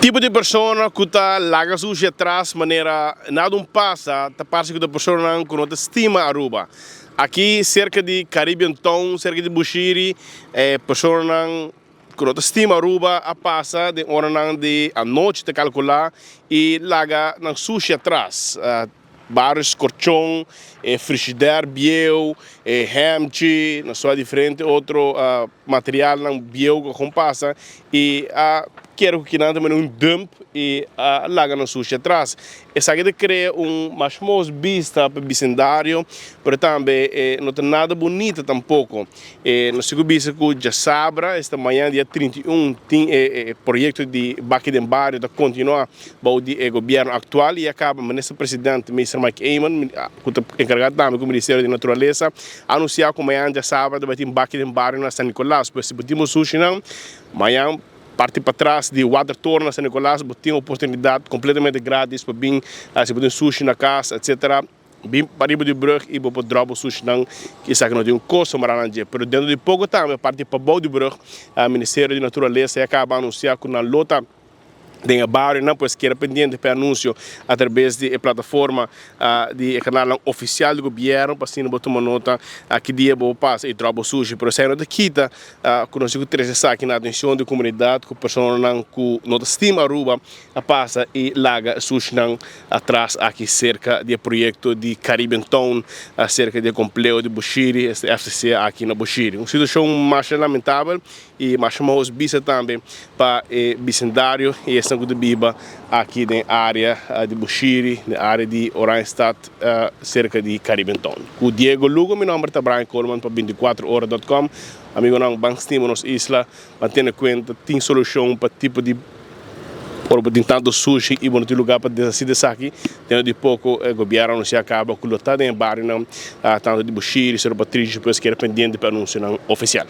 Tipo di persona ku ta laga sushi atras manera nada un pasa ta parse ku ta personanan ku no ta stima Aruba. Aki serka di Caribbean Town, serka di Bushiri, e personanan ku no ta stima Aruba a pasa den oranan di anochi ta kalkulá i laga nan sushi atras. Baris korchon, e frishider bieu, e hemchi, nos a diferente otro materialnan bieu ku a kon pasa i a kere ku kinan ta manda un dump i a laga nan sushi atras. Esaki ta krea un mas mos bista pa bisindario, pero tambe e no ta nada bunita tampoko. E nos tin ku bisa ku djasabra, esta mañana dia 31, tin e proyekto di Baki den Bario ta kontinua. Bou di e gobierno actual y a caba Minister President Meester Mike Eman, cu ta encarga tambe cu Ministerio di Naturalesa, a anuncia cu mañan djasabra ta bay tin baki den bario na San Nicolas. Pues si bo tin bo sushinan, mañan parti patras di Watertoren na San Nicolas bo tin oportunidad completamente gratis pa bin si bo tin sushi na cas etc. Bin pariba di brug y bo por drop bo sushinan, esaki no tin un costo mara nan dje. Pero dentro di poco tambe parti pabou di brug Ministerio di Naturalesa ya caba anuncia cu nan lo ta den e barionan pues keda pendiente pa e anuncio a traves di e plataforma di e canalnan oficial di gobierno pa asina bo tuma nota ki dia bo pasa y drop bo sushi. Pero esei no ta kita cu nos tin cu trece esaki na atencion di comunidad cu personanan cu no ta stima Aruba a pasa y laga e sushinan atras aki cerca di e proyecto di Caribbean Town cerca di e compleho di Bushiri, esta FCC aki na Bushiri. Un situacion masha lamentabel. I masha mahos bisa tambe pa e bisindario i esnan ku ta biba aki den área di Bushiri, den área di Oranjestad serka di Caribbean Town. Ku Diego Lugo, mi nòmber ta Brian Koolman pa bintikuatro ora dòt kòm. Amigonan, ban stima nos isla, ban tene kuenta tin solushon pa tipo di ora bo tin tantu sushi i bo no tin lugá pa deshasí di esaki. Dentro di poko e gobièrnu a anunsiá kaba ku lo ta den e barionan tantu di Bushiri, Seru Patricio, pues keda pendiente pa e anunsionan ofisial.